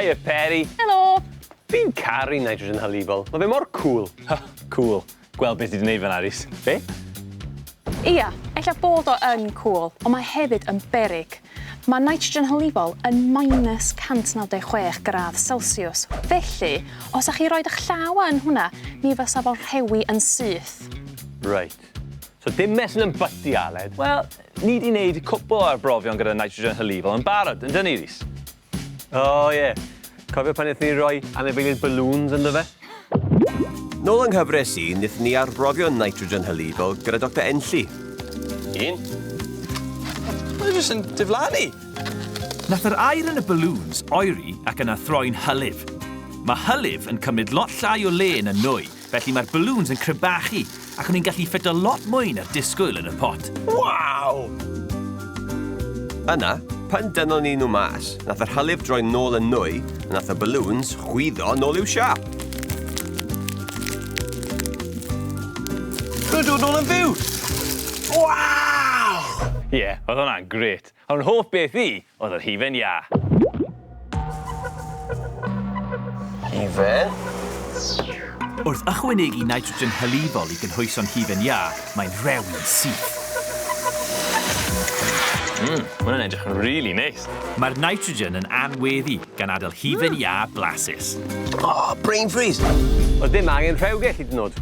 Hiya Peri. Helo! Fi'n caru nitrogen hylifol. Mae fe mor cŵl. Cŵl. Gweld beth ti 'di neud fan'na Rhys. Be? Ia, ella bod o yn cŵl, ond mae hefyd yn beryg. Mae nitrogen hylifol yn minus 196 gradd Celsius. Felly, os a'ch chi roid 'ych llaw yn hwnna, mi fysa fo'n rhewi yn syth. Reit. So dim messing ambyti, Aled. Wel, ni 'di neud cwpwl o arbrofion gyda nitrogen hylifol yn barod, yndyn ni, Rhys? O ie. Cofio pan nethon ni roi anifeiliaid balloons ynddo fe? Nôl yng nghyfres i, nethon ni arbrofion nitrogen hylifol gyda Doctor Enlli. Un. Mae jyst yn diflannu! Nath yr aer yn y balloons oeri ac yna throi'n hylif. Mae hylif yn cymryd lot llai o le na nwy, felly mae'r balloons yn crebachu ac o'n i'n gallu ffito lot mwy na'r disgwyl yn y pot. Waw! Yna, pan dynnon ni nhw mas, nath yr hylif droi nôl yn nwy a nath y balloons chwyddo nôl i'w siâp. Maen nhw'n dod nôl yn fyw! Waw! Ie, oedd hwnna'n grêt. Ond hoff beth i oedd yr hufen iâ. Hufen. Wrth ychwanegu nitrogen hylifol i gynhwysion hufen iâ, mae'n rhewi'n syth. Mm, ma' hwnna'n edrych yn rili neis. Mae'r nitrogen yn anweddu, gan adael hufen iâ blasus. Oh, brain freeze! Oedd ddim angen rhewgell hyd yn oed.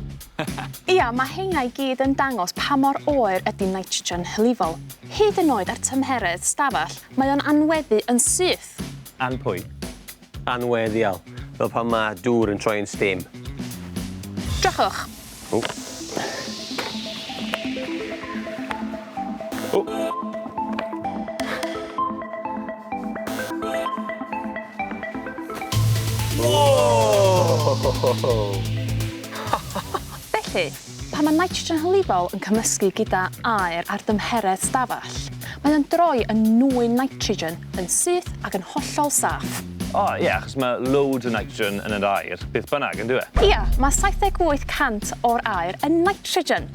Ia, mae heina i gyd yn dangos pa mor oer ydy nitrogen hylifol. Hyd yn oed ar tymheredd stafell, mae o'n anweddu yn syth. An pwy? Anweddial. Fel pan mae dŵr yn troi yn steam. Drychwch. O. O. Whoa! Felly, pan mae nitrogen hylifol yn cymysgu gyda aer ar dymheredd stafell, mae o'n droi yn nwy nitrogen yn syth ac yn hollol saff. O, ie, achos mae loads o nitrogen yn yr aer, beth bynnag, yndyw e? Ia, mae 78 cant o'r aer yn nitrogen.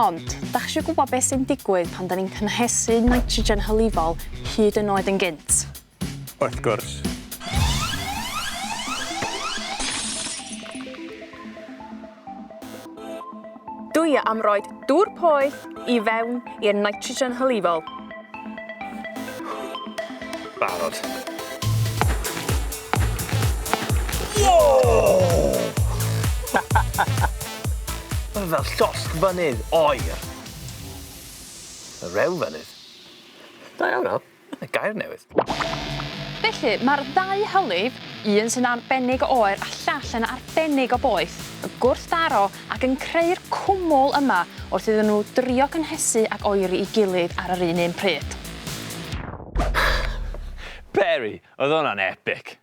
Ond, da chi eisiau gwybod beth sy'n digwydd pan da ni'n cynhesu nitrogen hylifol hyd yn oed yn gynt? Wrth gwrs. Dwi am roid dŵr poeth i fewn i'r nitrogen hylifol. Barod. Mae fel llosg fynydd oer. Y rew fynydd. Da iawn, Al. Y gair newydd. Felly, mae'r ddau hylif, un sy'n arbennig o oer a llall yn arbennig o boeth, yn gwrthdaro ac yn creu'r cwmwl yma wrth iddyn nhw drio cynhesu ac oeri i gilydd ar yr un un pryd. Peri, oedd hwnna'n epic.